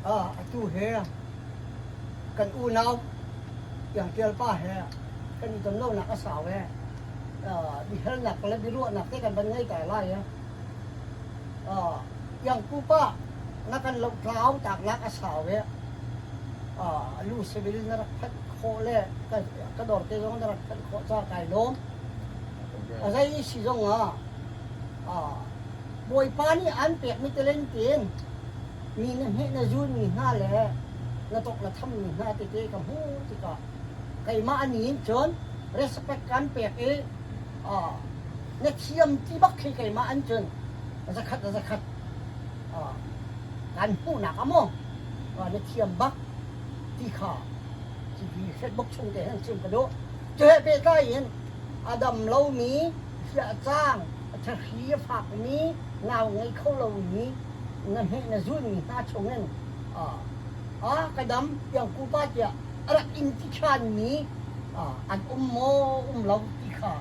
Atu he kan unau Iangtial pa he kan i ton lonak a sau ee. Biahalnak le biaruahnak te kan van ngei ta lai ee. Iangpu pa na kan lohtlau taknak a sau ee. Lu civil na rak phanh khawh le ka dawr te zong na rak phanh khawh caah kai lawm. A zei si zong ah Bawipa nih an pekmi talent in mi na hmeh na zunmi hna le na tok na thammi hna tete ka hmuh tikah keimah a ni in cun respect kan pek i na thiam ti bak khi keimah an cun zakhat a zakhat kan hmuhnak a maw na thiam bak ti kha hi Facebook chung te hin chim ka duh. Cu he pehtlai in a dam lomi hliahcang a thahri a fakmi nau ngei kho lomi na hmeh na zunmi hna chungin a ka dam tiang pupa tiah a rak in ti ṭhanmi an um maw um lo ti kha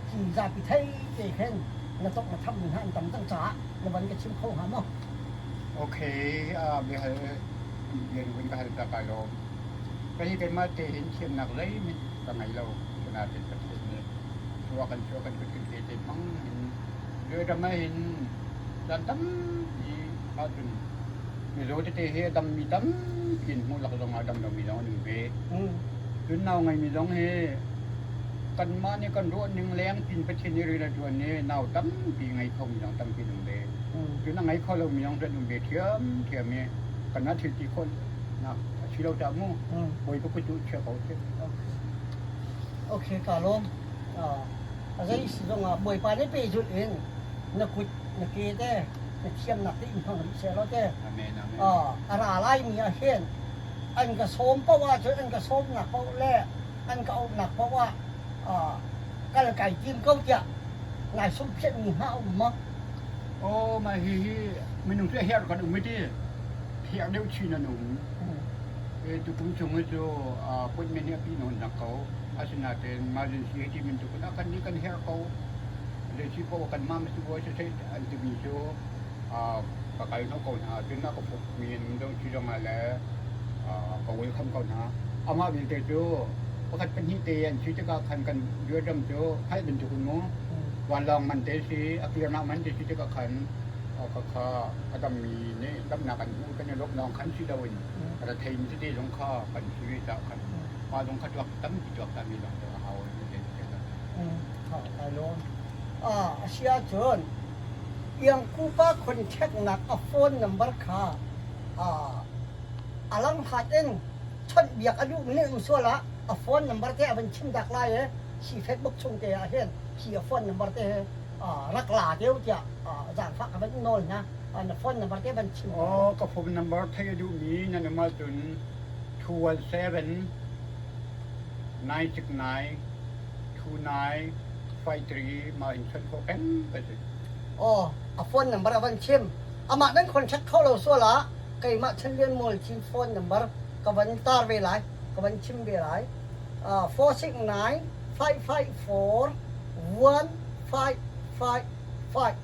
hi zapi thei te khin na tok na thammi hna an tam cang caah na van ka chim kho hnga maw? Okay, biahal bian vun ka hal ta kai lawm. Kei keimah te hin thiamnak zeihmanh ka ngei lo. Nain Pathian nih thua kan chuah kan kut kan ke te hmang hin Leuram ah hin caan tampi ahcun mizaw tete hi a dammi tampi in hmuh lak zong ah dam lomi zong an um ve. Cun nau ngeimi zong hi kanmah nih kan ruah ning leng pin Pathian nih rian a ṭuan i nau tampi ngei khomi zong tampi an um ve. Cun a ngei kho lomi zong an um ve ṭhiamṭhiam i kanmah thil ti khawhnak a si lo dah mu. Bawipa kut cu chia ko seh. Okay, ka lawm. A zei si zong ah Bawipa nih pehzulh in na kut na ke te na thiamnak te in hmang rih seh law te. Amen, amen. A ra laimi ah hin an ka sawm paoh ahcun an ka sawmnak paoh le an ka auhnak paoh ah kal kai tim ko tiah nai sumphiatmi hna a um maw? Aw, mah hihi minung cu a herh kan um i ti. Herh deuh chin an um. Tukum chung hi cu appointment hi a pi nawn nak ko. Asinain emergency hi ti bantuk in a kan nih kan herh ko. Zeisi paoh kan mah si buai siseh an timi cu ka kal hnawh ko hna. Cun a ka fuk mi an um deuh si zong ah le ka welcome ko hna. Amah vialte cu pakhat pahnih te an si tikah khan kan dam cu hngalh bantuk in mu vanlawng man te si a kirnak man te si tikah khan khakha a dammi nih damnak an hmuh kan i lawmh lawng khan si loin retheimi tete zong kha kan si ve caah khan mah zong kha tuak tampi tuak tami zong cu a hau te te Kai lawm. A si ahcun Iangkupa contact-nak a phone number kha a langhlat in chawnhbiak a duhmi nih um sual ah a phone number te a van chim dak lai i hi Facebook chung te ah hin hi a phone number te hi rak la deuh tiah zaangfah ka van nawl hna. Na phone number te van chim. Aw, ka phone number theih a duhmi nan um ahcun 217 969 2953 mah in chawnh khawh peng ka si. Aw, a phone number a van chim. Amah nan contact kho lo sual ah keimah Chan Lian Mual Chin phone number ka van tar ve lai, ka van chim ve lai. 469 554 1555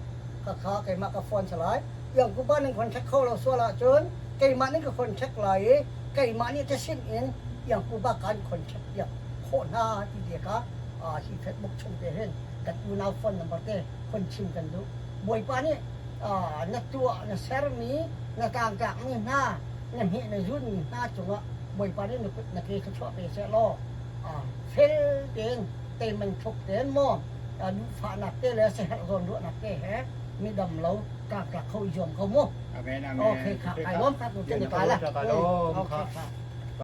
khakha keimah ka phone sa lai. Iang kupa nan contact kho lo sual ahcun keimah nih ka contact lai i keimah nih ka sin in iang kupa kan contact piak khawh hna ti te kha hi Facebook chung te hin kan unau phone number te hun chim kan duh. Bawipa nih na tuah na sermi na tlangtlakmi hna na hmeh na zunmi hna cungah Bawipa nih na kut na ke thluachuah pe seh law fel tein teiman thluk tein maw duhfahnak te le siaherh zawn ruahnak te he midam lo tlaktlak kho i zuam ko mu. Amen, amen. Okay, kha kai lawm kha tu te ni pa la. Ka lawm. Okay, kha.